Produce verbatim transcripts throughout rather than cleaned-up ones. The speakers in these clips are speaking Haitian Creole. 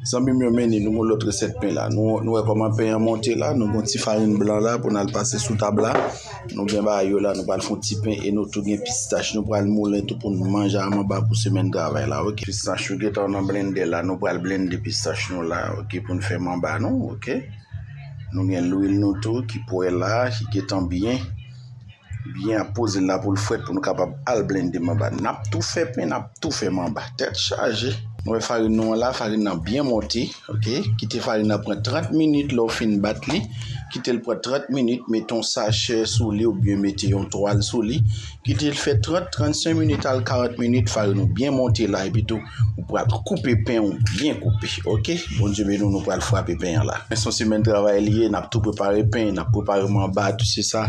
Zanmi m yo, men ni nou gon lòt resèt pen la. Nou, nou wè kòman pen an monte la. Nou gon ti farin blan la pou n al pase sou tab la. Nou gen bagay yo la, nou pral fè yon ti pen e nou tou gen pistach. Nou pral moulen tou pou n manje a manba pou semèn travay la, oke? Pistach yo gentan nan blendè la. Nou pral blende pistach nou la, oke, pou n fè manba nou, oke? Nou gen lwil nou tou ki pwè la, ki gentan byen. Byen ap poze l la pou l frèt pou nou kapab al blende manba. N ap tou fè pen, n ap tou fè manba. Tèt chaje. Nou wè farin nou an la, farin nan byen monte, oke? Kite farin nan pran trant minit lè w fin bat li. Kite l pran trant minit, mete yon sachè sou li oubyen mete yon twal sou li. Kite l fè trant, trannsenk minit al karant minit, farin nou byen monte la, epi tou, ou pral koupe pen ou byen koupe, oke? Bondye beni w, nou pral frape pen an la. Men se yon semèn travay li ye, n ap tou prepare pen, n ap prepare manba, tout se sa.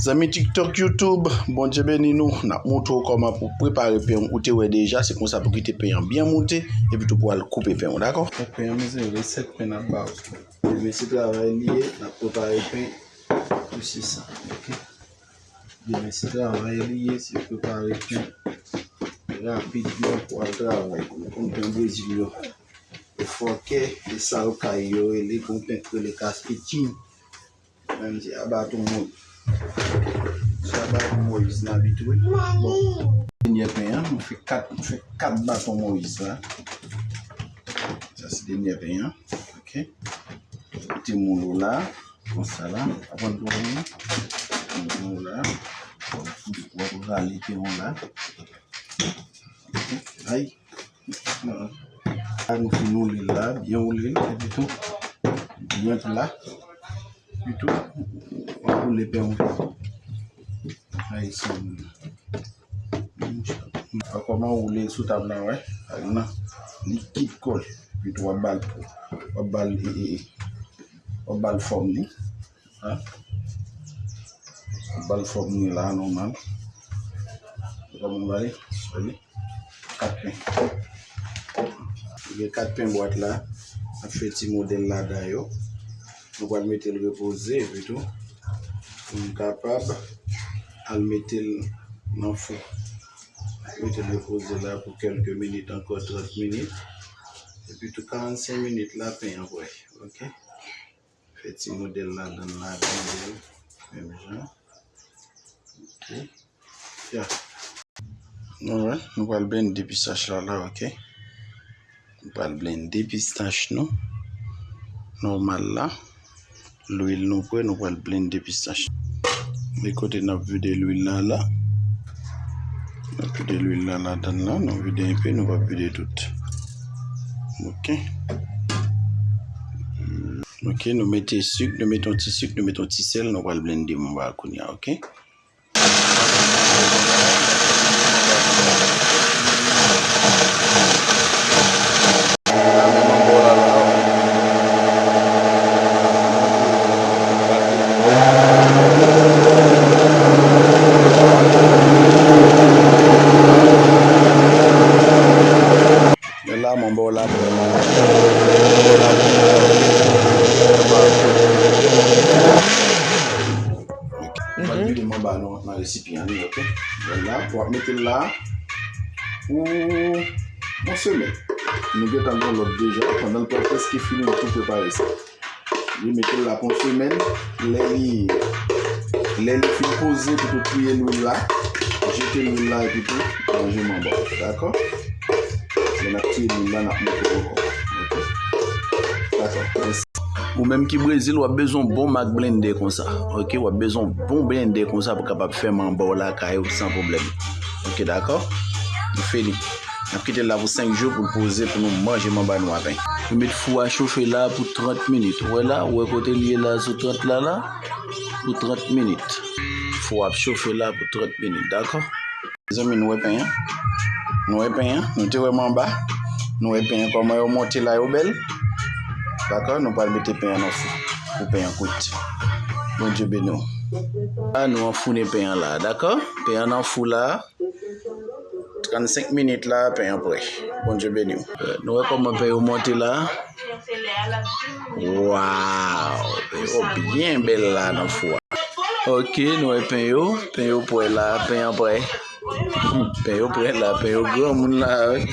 Zanmi TikTok, YouTube, Bondye beni nou, n ap montre w kòman pou prepare pen ou, ou te wè deja, se konsa pou kite pen an byen moute, epi tou pou al koupe pen ou, dakò? Pen an, mezanmi, resèt pen n ap ba w. Demen se travay li ye, n ap prepare pen, tout se sa, oke? Demen se travay li ye, se prepare pen rapidman pou al travay. Ou konn pen Brezil yo. E fòkè, e sa yo kay yo rele, gon pen k rele kaspitin. Menm se a baton Moyiz. Se a baton Moyiz n abitwe. Bon. Dènyè pen an, nou fè kat, nou fè kat baton Moyiz la. Sa se dènyè pen an. Oke. Mete moul ou la. Konsa la, aprann pou mwen. Mwen la. W ap rale pen w la. Ay. La nou fin woule l la, byen woule l, epi tou, byen pla. Epi tou, w ap woule pen w. Ay, sa. Ankò, m a woule l sou tab la, wè. Al nan likid kò l. Epi tou, w ap ba l, w ap ba l, e, e, e. W ap ba l fòm li. Ha? W ap ba l fòm li la, nòmal. Kòm w wè, wè li. Kat pen. Gen kat pen bwat la. N ap fè ti modèl ladan yo. Nou pral mete l repoze, epi tou, pou n kapab al mete l nan fou. Mete l repoze la pou kèlke minit ankò, trant minit. Epi tou, karannsenk minit la, pen an prè. Oke? Fè ti modèl ladan l la, byen bèl. Menm jan. Oke. Ya. Nou wè, nou pral blende pistach la, la, oke. Nou pral blende pistach nou. Nòmal la. Lwil nou prè, nou pral blende pistach. Men kote n ap vide lwil la, la. N ap vide lwil la, ladan l la. Nou vide enpe, nou p ap vide tout. Oke. Oke, nou mete sik, nou mete yon ti sik, nou mete yon ti sèl, nou pral blende manba a kounye a, oke? Men la, manba w la prè la. Manba w la prè. Ok. W ap vide manba nan, nan resipyan li, ok? Vwala, w ap mete l la pou yon semèn. Nou gentan gen lòt deja, pandan l pa prèske fini, nou tou prepare sa. Li mete l la pou yon semèn, lè li, lè li fin poze, epi tou touye lwil la, jete lwil la, epi tou manje manba w, dakò? Lè n ap touye lwil la, n ap montre w ankò. Ok? Dakò. Mèsi. Ou menm ki Brezil, w ap bezwen yon bon mak blendè konsa. Ok? W ap bezwen yon bon blendè konsa pou kapab fè manba w lakay ou san pwoblèm. Ok, dakò? Nou fini. N ap kite l la pou senk jou pou l poze pou nou manje manba nou a pen. Nou met fou a chofe la pou trant minit. Ou wè la, ou wè kote l ye la sou trant la la? Pou trant minit. Fou a ap chofe la pou trant minit, dakò? Mezanmi, nou wè pen an? Nou wè pen an? Nou te wè manba? Nou wè pen an kòman yo monte la, yo bèl? Dakò? Nou pral mete pen an nan fou pou pen an kwit. Bondye beni w. La, nou anfounen pen an la, dakò? Pen an nan fou la. Trannsenk minit la, pen an prè. Bondye beni w. Nou wè kòman pen yo monte la? Waw! Pen yo byen bèl la nan fou a. Ok, nou wè pen yo. Pen yo prè la, pen an prè. Pen yo pran la, pen yo granmoun la, wi.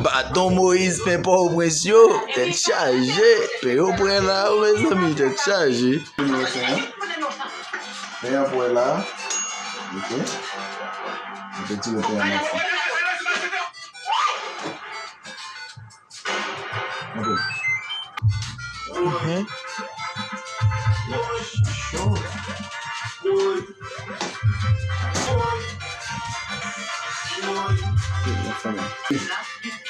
Baton Moyiz, pen Pòtoprens yo, tèt chaje. Pen yo pran la, wi, mezanmi, tèt chaje. Pen an pwè la. Ok. Mwen te tire pen an nan fon. Ok. Mhm. Cho. Ok, la fanmi.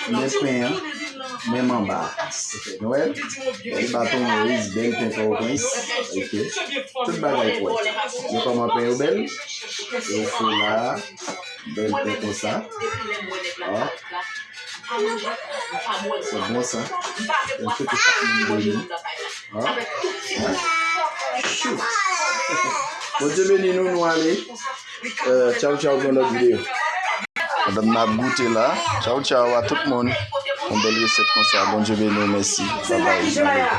Men pen an, menm anba a. Nou wè l? Bèl baton Moyiz, bèl pen Pòtoprens. Ok. Tout bagay pwòp. Yo kòman pen yo bèl? Yo fè la. Bèl pen konsa. Ah. Se bon sa. Mwen swete chak moun beni. Ah. Ah. Chou. Bondye beni nou, nou ale. Euh, tchaw, tchaw, pou yon lòt videyo. Pandan n ap goute la, tchaw, tchaw a tout moun. Yon bèl resèt konsa. Bondye beni w, mèsi. Babay.